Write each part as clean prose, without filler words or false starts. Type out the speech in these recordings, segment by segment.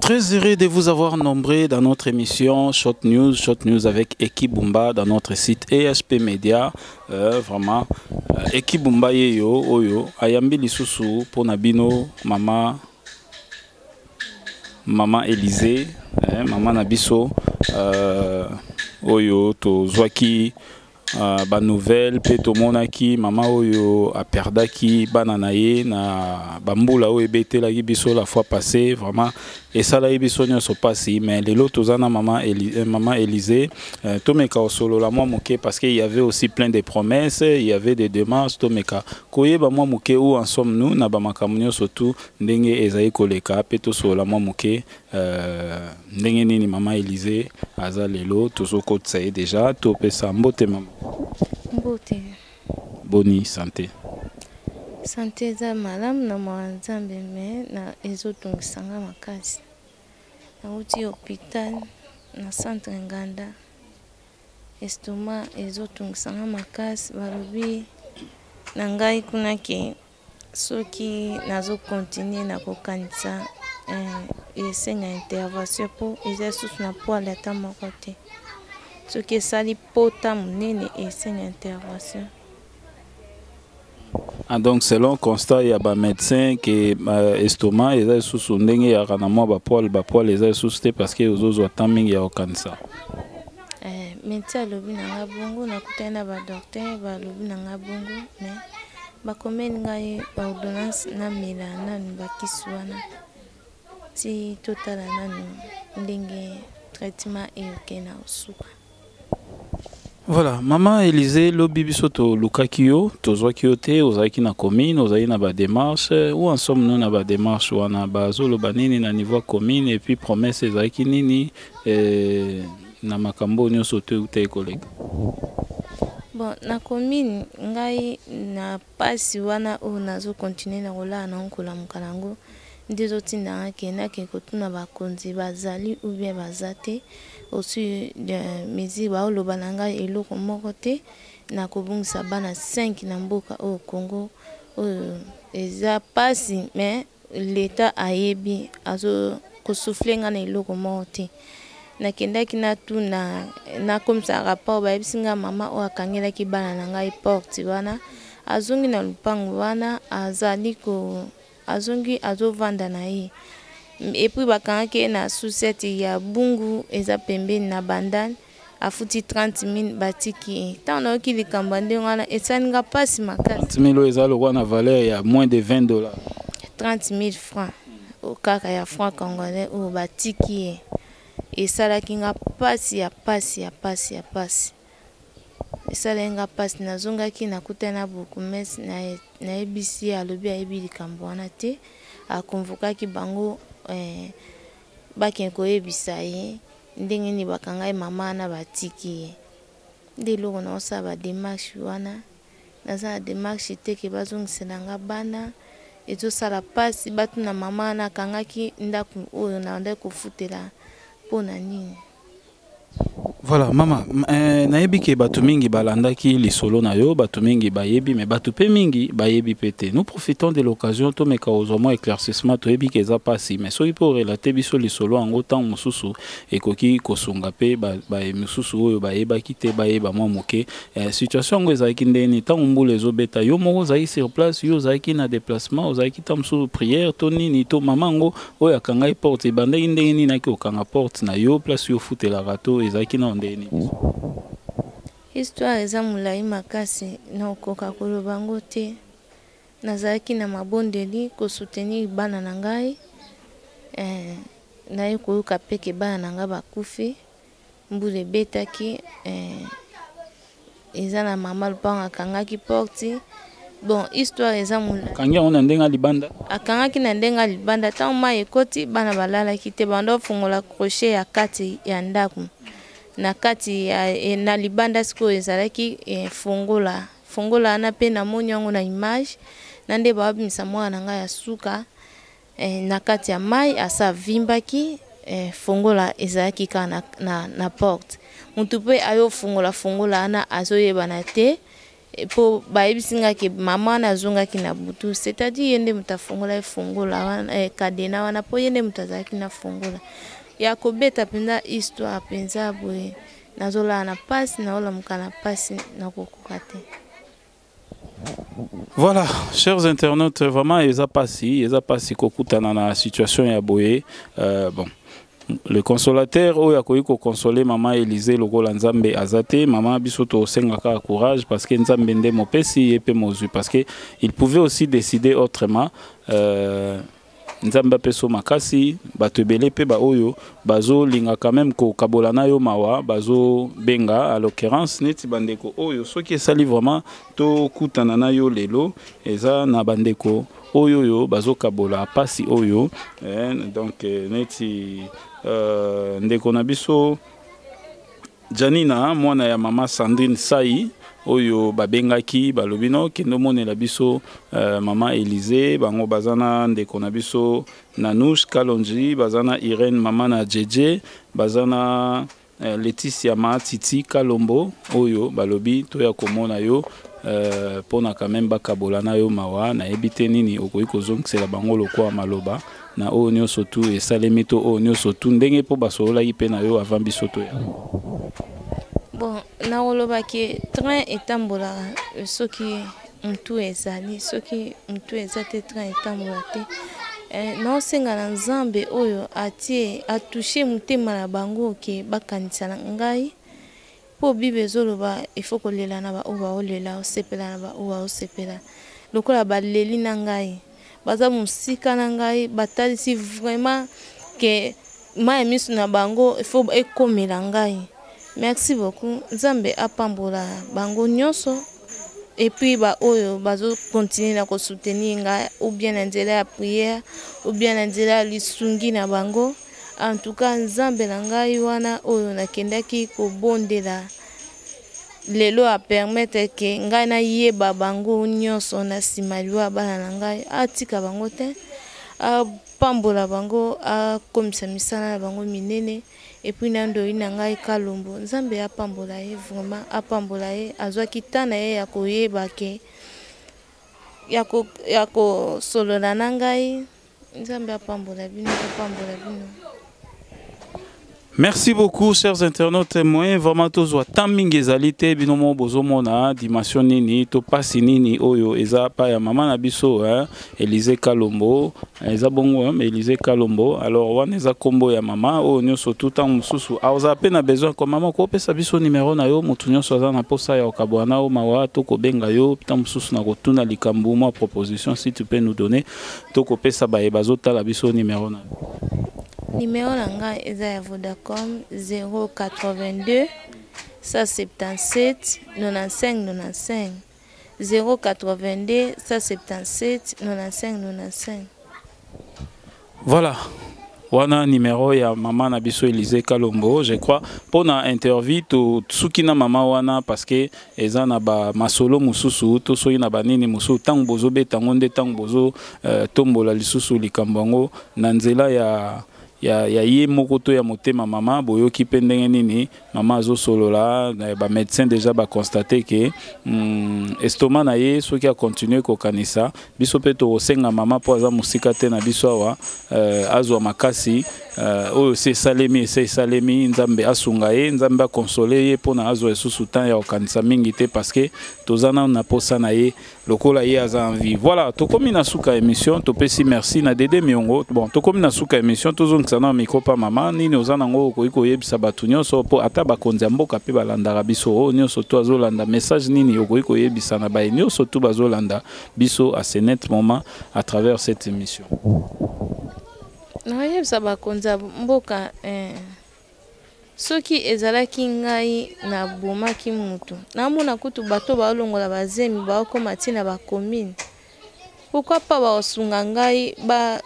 Très heureux de vous avoir nombreux dans notre émission Short News, Short News avec Ekibumba dans notre site ESP Media. Vraiment, Ekibumba yeyo oyo ayambi lisusu pona bino mama mama Élisée, eh, mama na biso oyo tozwaki banouvelle mpe tomonaki mama oyo aperdaki bana na ye na bambula oyo ebetelaki biso la fois passée. Vraiment esalaki biso nyonso mpasi, mais lelo toza na mama Élisée, tomeka kosolola mwa moke parce que il y avait aussi plein de promesses, il y avait des démarches. Tomeka koyeba mwa moke où en sommes-nous na bamakambo nyonso tu ndenge ezali koleka, mpe tosolola mwa moke ndenge nini mama Élisée aza lelo. Tozokotisa ye déjà, topesa mbote mama. Mbote. Boni santé? Santé eza malamu na mwa Nzambe, mais na ezotungisanga makasi. Nauti hôpital na centre Nganda, estomac ezotungisanga makasi. Balobi na ngai kuna ke soki nazocontinuer na kokanisa, esenga intervention mpo eza lisusu na poils ata moko te. Soki esali pota monene, esenga intervention. Ah, donc selon constat ya bamédecin ke estomac eza lisusu ndenge eyaka na mwa bapoils eza lisusu te parce que ozozwa temps mingi ya kokanisa. Médecin alobi na nga bongo. Nakutani na badocteur, balobi na nga bongo, mais bakomeli ngai ordonnance, namela nanu bakisi wana ti totala nanu ndenge traitement eyoke na osuka. Voilà, mama Élisée, lobi biso tolukaki yo, tozwaki yo te, ozalaki na commune, ozalaki na badémarche. Où en sommes-nous na badémarche wana? Bazoloba nini na niveau ya commune? Et puis promesse ezalaki nini na makambo oyo nyonso to euta ekoleka? Bon, na commune, ngai na mpasi wana oyo nazocontinuer na kolala nango, kolamuka nango, nde ezotindanga ke nake kotuna bakonzi bazali ou bien baza te. Aussi mesure baoloba na ngai eloko moko te. Nakobungisa bana 5 na mboka oyo Congo oyo, eza mpasi, mais l'État ayebi azo kosouffler ngai na eloko moko te. Nakendaki, natuna, nakomisa rapport. Bayebisi ngai mama oyo akangelaki bana na ngai porte wana azongi na lupango wana, azali ko azongi, azovanda na ye. Et puis bakangaki ye na sous-ciat ya Bungu, eza pembeni na Bandane. Afuti 30 000, batiki ye. Ntango nayoki likambo ya ndenge wana, esali nga mpasi makasi. 30 000 oyo eza lokola na valeur ya moins de 20 $. 30 000 francs kaka ya franc congolais oyo batiki ye, esalaki nga mpasi ya mpasi ya mpasi ya mpasi, esalaki nga mpasi. Nazongaki, nakutani na bourgmestre, nayebisi ye, alobi ayebi likambo wana te, aconvoquaki bango, bakende koyebisa ye ndenge nini bakanga ye mama wana, batiki ye. Nde eloko naosala badémarche wana, naza na démarche te ke bazongisela nga bana. Ezosala mpasi. Batuna mama wana akangaki ndako oyo nandaki kofutela mpo na nini. Voilà mama, nayebi ke bato mingi balandaki lisolo na yo, bato mingi bayebi, mais bato mpe mingi bayebi mpe te. Nous profitons de l'occasion, tomeka kozwa mwa éclaircissement. Toyebi ke eza mpasi, mais soki mpe orelater biso lisolo yango, ntango mosusu ekoki kosunga mpe misusu oyo bayebaki te bayeba mwa moke. Situation yango ezalaki ndeni? Ntango mbula ezobeta, yo moko ozalaki sur place, yo ozalaki na déplacement, ozalaki ntango mosusu prière to nini, to mama yango oyo akangaki porte, ebandaki ndenge nini aki kokanga porte na yo, place yo ofutelaka, to ezalaki nao ndenge nini? Histoire eza molai makasi, nakokoka koloba yango te. Nazalaki na mabondeli kosoutenir bana na ngai, naye koyoka mpe ke bana na ngai bakufi. Mbula ebetaki, eza na mama lopango akangaki porte. Bon, histoire eza molai. Akangi yango na ndenge ya libanda? Akangaki na ndenge ya libanda. Ntango mai ekoti, bana balalaki te, banda ofungola crochet ya kati ya ndako na kati ya na libanda. Sikoyo ezalaki fongola fongola wana mpe namoni yango na image na nde babimisa mwana na ngai ya suka na kati ya mai, asa avimbaki. Fongola ezalaki kaka na porte. Motu mpe ayofungola fongola wana azoyebana te. Mpo bayebisi nga ke mama wana azongaki na butu, c'est-à-dire ye nde moto afongolaki fongola wana, kadena wana, mpo ye nde moto azalaki na fongola ya kobeta mpenza histoire mpenza boye. Nazolala na mpasi, naolamuka na mpasi, nakokoka te. Voilà, chers internautes, vraiment eza pasi, eza pasi kokutana na situation ya boye. Bon, le consolateur oyo akoki kokonsole mama Élysée lokola Nzambe aza te. Mama, biso tosengaka courage, parce que Nzambe nde mopesi, ye mpe mozwi, parce que il pouvait aussi décider autrement. Nzambe apesa makasi. Bato ebele mpe baoyo bazolinga quand même kokabola na yo mawa bazobenga, à l'occurrence neti bandeko oyo. Soki esali vraiment tokutana na yo lelo, eza na bandeko oyo bazokabola pasi oyo, donc neti ndeko na biso Janina, mwana ya mama Sandrine Sai, oyo babengaki, balobi no kende omonela biso mama Élysée. Bango baza na ndeko na biso Nanouche Kalonji, baza na Irène, mama na Jeje, baza na Leticia ma Titi Kalombo, oyo balobi toya komona yo mpona quand même bakabola na yo mawa. Nayebi te nini okoki kozongisela bango lokwa maloba na oyo nyonso tu esalemi, to oyo nyonso tu ndenge mpo basololaki mpe na yo avant biso toya. Bon, nakolobaki train etambolaka soki mutu ezali, soki mutu eza te, train etambola te. Naosenga na Nzambe oyo atie atouche motema na bango ke bakanisa na ngai, mpo Bible ezoloba ifo kolela na baoyo baolela, osepela na baoyo baosepela. Lokola baleli na ngai, baza mosika na ngai, batalisi vraiment ke mai ya miso na bango ifo ekomela ngai. Merci beaucoup, Nzambe apambola bango nyonso. Et puis baoyo bazocontinue na kosoutenir ngai, ou bien na nzela ya prière, ou bien na nzela ya lisungi na bango, en tout cas Nzambe na ngai wana oyo nakendaki kobondela lelo apermettre ke ngai nayeba bango nyonso na nsima liwa ya bana na ngai, atika bango te, apambola bango, akomisa misala na bango minene. Et puis na ndoi na ngai Kalombo, Nzambe apambola ye vraiment, apambola ye. Azwaki temps na ye ya koyeba ke ya kosolola na ngai. Nzambe apambola bino, apambola bino. Merci beaucoup, chers internautes. Moyen vraiment tozwa temps mingi ezali te. Bino mo bozomona dimension nini to pasi nini oyo eza pa ya mama na biso, hein, Élysée Kalombo. Eza bongo, hein, Élysée Kalombo. Alors wana eza kombo ya mama oyo nyonso tout temps mosusu aza pe na besoin ko mama kopesa biso numéro na yo. Motu nyonso aza na posa ya kokabwana na yo mawa to kobenga yo ntango mosusu na kotuna likambo, mwa proposition, si tu peux nous donner, to kopesa baye bazotala biso numéro na yo. Numéro na ngai eza ya Vodacom, 082 177 95 95, 082 177 95 95. Voilà, wana numéro ya mama na biso Élysée Kalombo. Je crois mpona interview tosuki na mama wana, parce que eza na bamasolo mosusu to soki na banini mosusu. Ntango bozobeta yango nde ntango bozotombola lisusu likambo yango na nzela ya ye moko to ya motema mama. Boyoki mpe ndenge nini mama azosolola. Bamédecin déjà baconstate ke estomac na ye, soki acontinue kokanisa. Biso mpe tokosenga mama, mpo aza mosika te na biso awa, azwa makasi. Oyo ese esalemi, ese esalemi. Nzambe asunga ye, Nzambe akonsole ye mpona azwa lisusu temps ya kokanisa mingi te, parce que toza nanu na posa na ye lokola ye aza en vie. Voilà, tokomi na suka émission. Topesi merci na Dede Miongo. Bon, tokomi na suka émission, tozongisa na micro pa mama. Nini oza nango okoki koyebisa bato nyonso, mpo ata bakonzi ya mboka mpe balandaka biso, oyo nyonso to azolanda, message nini okoki koyebisa na baye nyonso to bazolanda biso à ce net moment à travers cette émission? Nakoyebisa bakonzi ya mboka, soki ezalaki ngai nabomaki mutu, namona kutu bato baolongola bazemi, baokóma ntina bacommune, pourquoi pas baosunga ngai,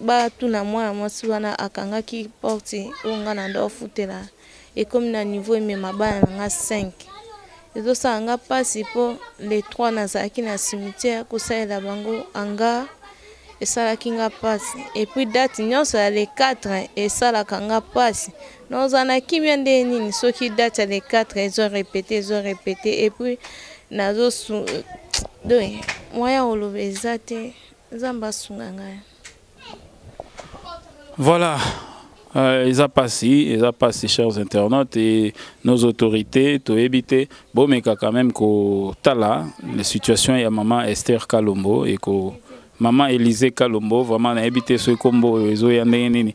batuna mwana mwasi wana akangaki porte oyo ngai na nda ofutela, ekomi na niveau emema bana na nga 5. Ezosala nga mpasi, mpo le 3 nazalaki na cimetière kosalela bango anga, esalaki nga mpasi. Et puis date nyonso ya le 4 esalaka nga mpasi. Naozala na kimia nde nini soki date ya le 4 ezorépéter, ezorépéter? Et puis Nazo donc moyen oloba eza te. Nzambe asunga ngai. Voilà. Eza pasi, eza pasi, chers internautes et nos autorités, toyebi te, bomeka quand même kotala la situation ya maman Esther Kalombo et ko maman Élisée Kalombo. Vraiment nayebi te soki kombo oyo ezoya ndenge nini.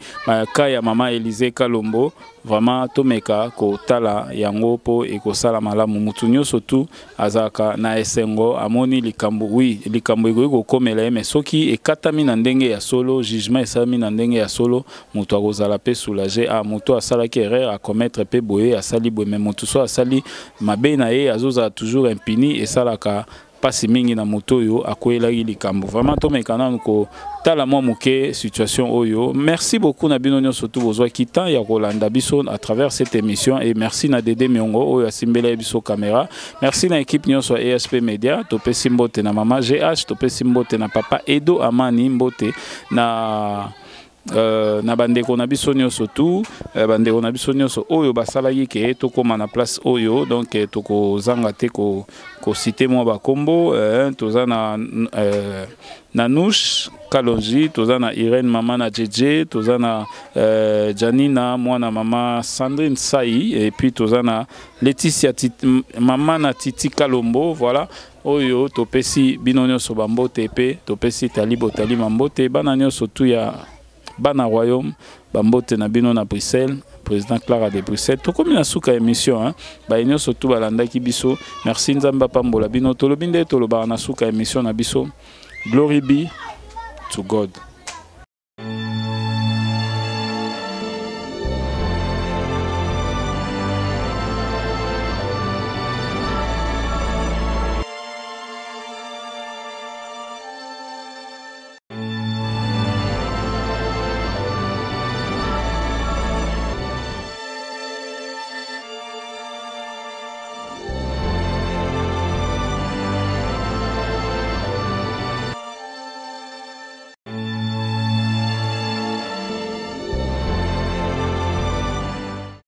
Ka ya maman Élisée Kalombo, vraiment tomeka kotala yango mpo ekosala malamu. Mutu nyonso tu azalaka na esengo amoni likambo, oui, likambo ekoki kokomela ye, mais soki ekatami na ndenge ya solo, jugement esalami na ndenge ya solo, moto akozala mpe soulagé. Ah, moto asalaki erreur, acommettre mpe boye, asali boye, mais moto so asali mabe na ye azozala toujours impuni, esalaka mpasi mingi na moto oyo akweyelaki likambo. Vraiment tomeka nanu kotala mwa moke situation oyo. Merci beaucoup na bino nyonso tu bozwaki temps ya kolanda biso à travers cette émission, et merci na Dede Miongo oyo asimbela biso caméra. Merci na équipe nyonso ya ESP Media. Topesi mbote na mama GH, topesi mbote na papa Edo Amani, mbote na bandeko na biso nyonso tu, bandeko na biso nyonso oyo basalaki ke tokóma na place oyo. Donc tokozanga te kociter mwa bakombo. Toza na Nush Kalonji, toza na Irene mama na Jeje, toza na Janina mwana mama Sandrine Sai, et puis toza na Laetitia mama na Titi Kalombo. Voilà, oyo topesi bino nyonso bambote, mpe topesi Talibo Talima mbote, bana nyonso tu ya bana royaume bambote na bino na Bruxelles, président Clara de Bruxelles. Tokomi na suka émission, hein. Baye nyonso tu balandaki biso, merci, Nzambe apambola bino. Tolobi nde tolobaka na suka émission na biso: glory be to God.